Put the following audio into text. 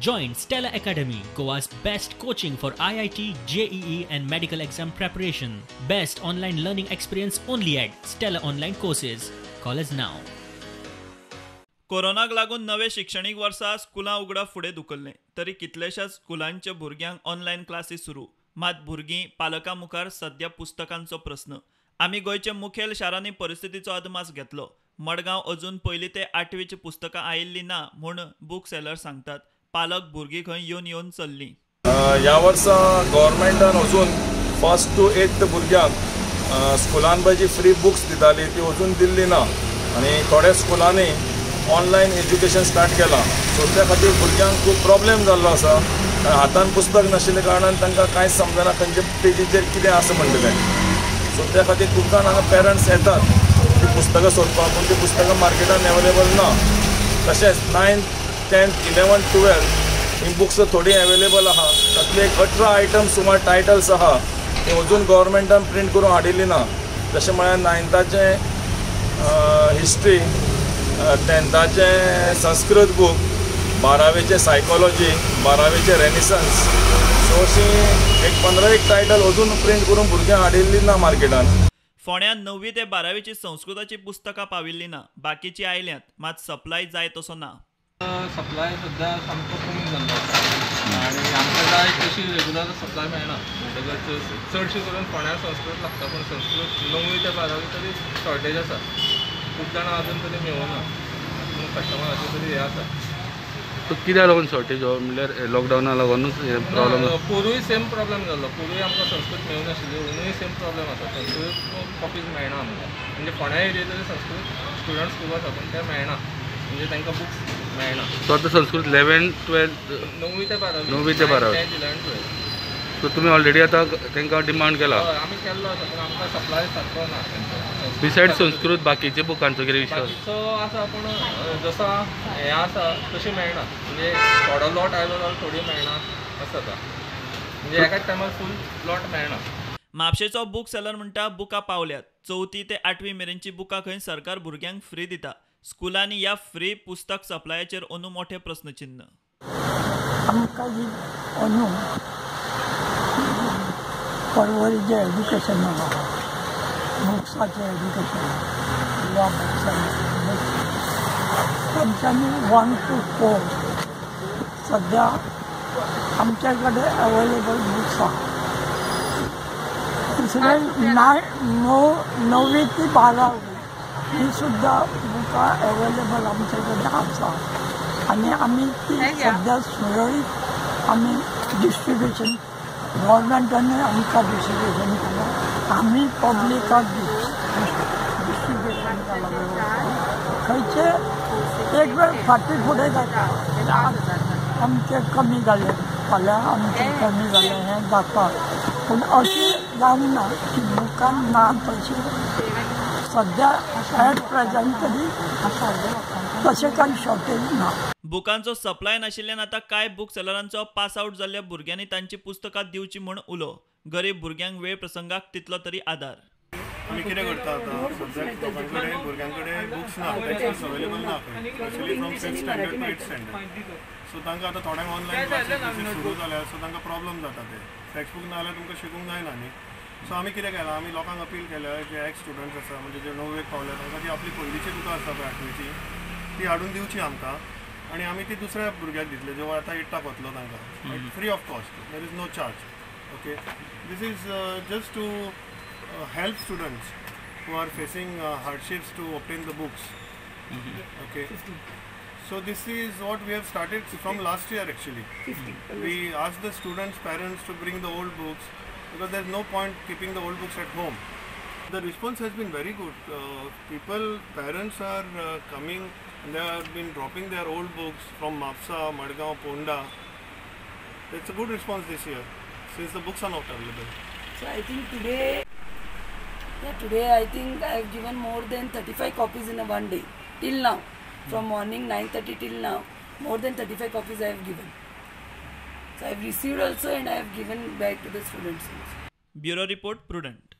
Join Stella Academy, Goa's best coaching for IIT, JEE and medical exam preparation. Best online learning experience only at Stella Online Courses. Call us now. कोरोनाक लागून नवे शिक्षणीक वर्सा स्कुलां उगडप फुडें धुकल्लें तरी कितल्याशाच स्कुलांच्या भुरग्यांक ऑनलायन क्लासी सुरू. मात भुरगीं पालकां मुखार सद्या पुस्तकांचो प्रस्न. आमी गोंयच्या मुखेल शारांनी परिस्थितीचो अदमास घेतलो. मडगांव अजून पयली ते आठवीची पुस्तकां आयिल्लीं ना म्हूण बूक सेलर सांगतात. पालक भुरगीं खंय येवन येवन चल्लीं. ह्या वर्सा गव्हर्मेंटान अजून फर्स्ट टू एथ भुरग्यांक स्कुलान पळय जी फ्री बुक्स दिताली ती अजून दिल्ली ना आनी थोड्या स्कुलांनी ऑनलायन एज्युकेशन स्टार्ट केलां. सो त्या खातीर भुरग्यांक खूब प्रॉब्लेम जाल्लो आसा. हातान पुस्तक नाशिल्ल्या कारणान तांकां कांयच समजना खंयचे पेजीचेर कितें आसा म्हणटलें. सो त्या खातीर खूब जाण हांगा पेरंट्स येतात ती पुस्तकां सोदपाक, पूण ती पुस्तकां मार्केटान एवेलेबल ना. तशेंच 9th, 10th, 11th, 12th ही बुक्स थोडी एवेलेबल आहा. तातूंतले एक 18 आयटम सुमार टायटल्स आहा ती अजून गव्हर्मेंटान प्रिंट करून हाडिल्ली ना. जशें म्हळ्यार 9थाचें हिस्ट्री, 10थाचें संस्कृत बूक, 12वेचें सायकोलॉजी, 12वेचें रेनिसन्स. सो अशीं एक 15 टायटल अजून प्रिंट करून भुरग्यांक हाडिल्ली ना मार्केटान. फोंड्यां 9वी ते 12वीची संस्कृताची पुस्तकां पाविल्ली ना. बाकीची आयल्यांत, मात सप्लाय जाय तसो ना. सप्लाय सद्या सामको कमी जाल्लो आसा आनी आमकां जाय तशी रेगुलर सप्लाय मेळना. म्हणटकच चडशी करून फोंड्यां संस्कृत लागता, पूण संस्कृत 9वी ते 12वी तरी शॉर्टेज आसा. खूब जाणां अजून तरी मेळना, पूण कस्टमराचें तरी हें आसा. सो कित्याक लागून शॉर्टेज हो म्हणल्यार लॉकडावना लागूनच हें प्रॉब्लम? पोरूय सेम प्रॉब्लम जाल्लो. पोरूय आमकां संस्कृत मेळनाशिल्ली, अंदूय सेम प्रॉब्लम आसा. संस्कृत कॉपीज मेळना आमकां. म्हणजे फोंड्या एरिये तरी संस्कृत स्टुडंट्स खूब आसा, पूण ते मेळना, म्हणजे तांकां बुक्स मेळना. सो आतां संस्कृत 11th, 12th, 9वी ते 12वी, 9वी ते 12वी, 10th, 11th, 12th. सो तुमी ऑलरेडी आतां तांकां डिमांड केला? हय, आमी केल्लो आसा, पूण आमकां सप्लाय सारको ना. बिसायड संस्कृत बाकीचे बुकांचो कितें विशय? बाकीचो आसा, पूण जसो हें आसा तशी मेळना. म्हणजे थोडो लॉट आयलो जाल्यार थोडी मेळना अशें जाता. म्हणजे एकाच टायमार फूल लॉट मेळना. म्हापशेचो बूक सेलर म्हणटा बुकां पावल्यात. 4थी ते 8वी मेरेनची बुकां खंय सरकार भुरग्यांक फ्री दिता. स्कुलांनी ह्या फ्री पुस्तक सप्लायाचेर अंदू मोठें प्रस्नचिन्न. आमकां जी अंदू पर्वरीचें एज्युकेशन आहा, बुक्साचें एज्युकेशन वा बुक्सांचें, तांच्यांनी 1 to 4 सद्या आमच्या कडेन अवेलेबल बुक्स आहा. तिसरें 9वी ते 12वी ही सुद्दां बुकां अवेलेबल आमचे कडेन आसा आनी आमी ती सद्या सुरळीत आमी डिस्ट्रिब्युशन गव्हर्मेंटान आमकां डिस्ट्रिब्युशन केलां, आमी पब्लिकाक डिस्ट्रिब्युशन केलां. खंयचे एक वेळ फाटीं फुडें जाता, आमचें कमी जालें फाल्यां आमचें कमी जालें हें जाता, पूण अशें जावंक ना की बुकां ना तशें सद्या एट प्रेझेंट तरी तशें कांय शॉर्टेज ना. बुकांचो सप्लाय नाशिल्ल्यान आतां कांय बूक सेलरांचो पास आउट जाल्ल्या भुरग्यांनी तांची पुस्तकां दिवची म्हूण उलो. गरीब भुरग्यांक वेळ प्रसंगाक तितलो तरी आदार. आमी कितें करता आतां सद्याक लोकां कडेन भुरग्यां कडेन बुक्स ना, टेक्स्ट बुक्स अवेलेबल ना खंय, specially from 5th standard to 8th standard. So तांकां आतां थोड्यांक ऑनलायन क्लासीस सुरू जाल्या, सो तांकां प्रॉब्लम जाता. ते टेक्स्ट बूक ना जाल्यार तुमकां शिकूंक जायना न्ही. सो आमी कितें केलां, आमी लोकांक अपील केल्या जे एक्स स्टुडंट्स आसा, म्हणजे जे 9वेक पावल्या तांकां ती आपली पयलींची बुकां आसा पळय 8वेची, ती हाडून दिवची आमकां आनी आमी ती दुसऱ्या भुरग्याक दितले जो आतां 8थाक वतलो तांकां, free of cost, there is no charge. Okay, this is just to help students who are facing hardships to obtain the books. Okay, so this is what we have started from last year actually. We asked the students' parents to bring the old books because there is no point keeping the old books at home. The response has been very good. People, parents are coming, they have been dropping their old books from Mapsa, Madgaon, Ponda. It's a good response this year since the books are not available. So I think today, today I think I have given more than 35 copies in a one day till now. From morning 9:30 till now, more than 35 copies I have given. So I have received also and I have given back to the students also. Bureau Report, Prudent.